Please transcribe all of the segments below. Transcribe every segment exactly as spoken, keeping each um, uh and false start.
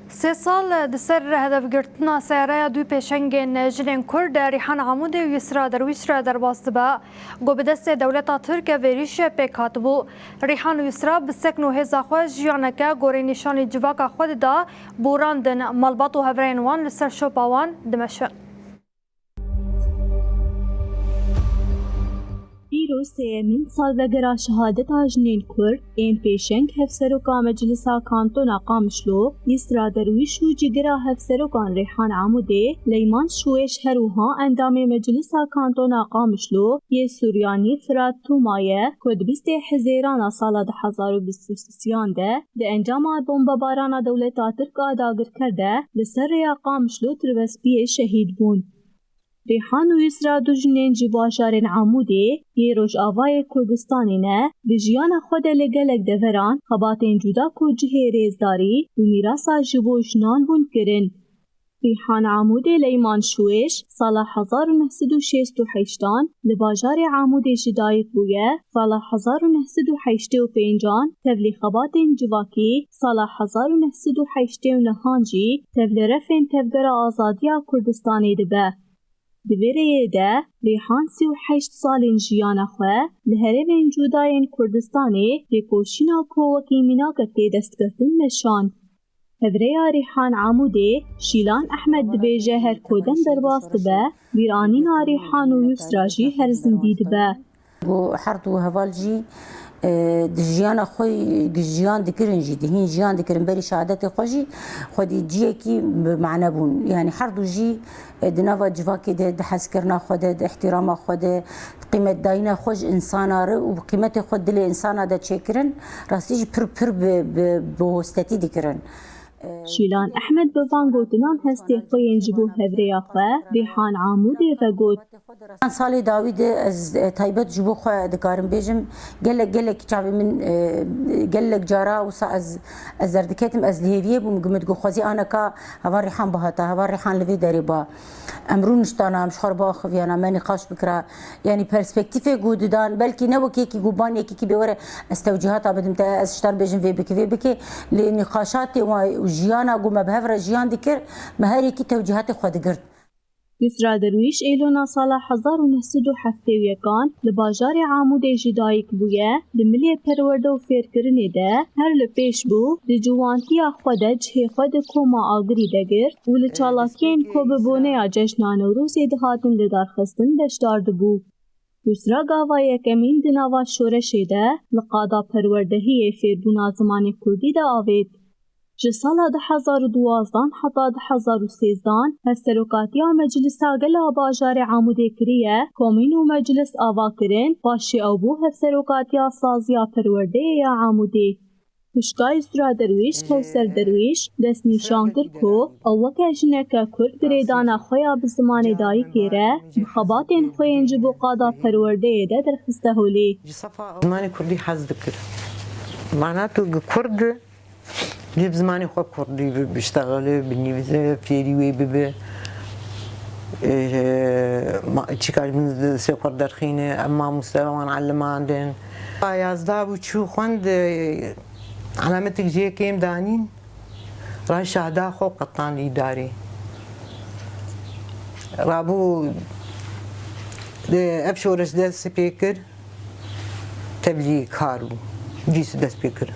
Sê sal di ser hedefgirtina seyareya du pêşengên jinên Kurd Rîhan Amûdê û Yusra Derwîş re derbas dibe, ku bi destê dewleta Tirk ev êrîş pêk hatibû. Rîhan û Yusra bi sekn û hêza xwe jiyaneke gorê nîşanî civaka xwe dida, borandin, malbat û hevrêyên wan li ser şopa wan dimeşin. Îro sêyemîn salvegera şehadeta jinên Kurd ên pêşeng Hevseroka Meclisa Kantona Qamişlo Yisra Derwîş û cîgira Hevserokan Rêhan Amûdê Leyman Şuwêş her wiha endamê Meclisa Kantona Qamişlo yê Suryanî Firat Tûma ye ku di bîstê Hezêrana sala du hezar û bîst û sisiyan de di encama bombebarana dewleta Tirk a dagirker de li ser rêya Qamişlo Tirbespiyê şehîd bûn. Rîhan û Yusra du jinên ji bajarên Amûdê yê Rojavayê Kurdistanê ne, di jiyana xwe de li gelek deveran xebatên cuda ku cihê rêzdarî û mîrasa ji bo jinan bûn kirin. Rîhan Amûdê Leyman Şuwêş sala hezar û neh sed û şêst û heştan li bajarê Amûdê ji dayik bûye, sala hezar û neh sed û heştê û pêncan tevlî xebatên civakî, sala hezar û neh sed û heştê û nehan jî tevli refên Tevgera Azadiya Kurdistanê dibe. Di vê rêyê de Rîhan sî û heşt salên jiyana xwe li herêmên cuda yên Kurdistanê têkoşîna ku wekî mînakek tê destgirtin meşand. Hevrêya Rîhan Amûdê Şîlan Ehmed dibêje her ku dem derbas dibe, bîranîna Rîhan û Yusra jî her zindî dibe. Ku herd û heval jî, e, di jiyana xwe jiyan dikirin jî, di hîn jiyan dikirin, berî şehadetê xwe jî xwedî ciyekî bi mane bûn. Yanî her du jî, e, di nava civakê de, di hezkirina xwe de, di îhtîrama xwe de, di qîmetdayîna xwe ji însana re û bi qîmetê xwe dilê însana de çêkirin, rastî jî pir pir bi, bi, bi hostetî dikirin. Şîlan Ehmed bi van gotinan hestê xwe yên ji bo hevrêya xwe Rîhan Amûdê vegot. Salê dawî de ez, e, taybet ji bo xwe dikarim bêjim, gelek, gelek çavê min, e, gelek cara wisa ez, ez derdiketim, ez li hêviyê bûm, ku min digot xwezî aneka heval Rîhan bihata, heval Rîhan li vê derê ba. Em rûniştana, em ji xwe re biaxiviyana, me nîqaş bikira. Yanî perspektîfê ku didan, belkî ne wekî yekî ku ban yekî bê were ez tewcîhata bidim te, ez ji te re bêjim vê bike, vê bike. Lê nîqaşatê wan û jiyana ku me bi hev re jiyan dikir, me her yekî tewcîhatê xwe digirt. Yusra Derwîş êlona sala hezar û neh sed û heftê û yekan li bajarê Amûdê ji dayik bûye, di milê perwerde û fêrkirinê de her li pêş bû, di ciwantiya xwe de cihê xwe di koma Agirî de girt û li çalakiyên ku bi boneya cejna Newrozê dihatin lidarxistin beşdar dibû. Yusra gava yekemîn di nava şoreşê de li qada perwerdehiyê fêrbûna zimanê kurdî de avêt. Ji sala du hezar û duwazdan heta du hezar û sêzdan hevserokatiya Meclisa Gel a bajarê Amûdê kiriye, komîn û meclis ava kirin, paşê ew bû hevserokatiya saziya perwerdeyê ya Amûdê. Xwişka Yusra Derwîş, Kewser Derwîş, destnîşan kir ku ew weke jineke Kurd girêdana xwe ya bi zimanê dayikê re bi xebatên xwe yên ji bo qada perwerdeyê de derxiste holê. Ji sefa zimanê kurdî hez dikir. Mana tu gi kurd, lê bi zimanê xwe kurdî bi-, biştexile, binivîse, fêrî wê bibe. Ê, ma-, çîka ji min destê xwe derxîne, em mamoste wan elimandin. Yazda bû çû xwend, ê, Elemetik jê kêm danîn, rayşa da xwe qetan îdarê. Rabû, e, ev şoreş dest pê kir, tevlî kar bû. Cîs dest pê kir.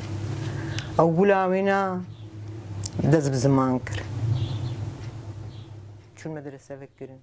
Ew bûla wêna dest bi ziman kir. Çûn medrese vekirin.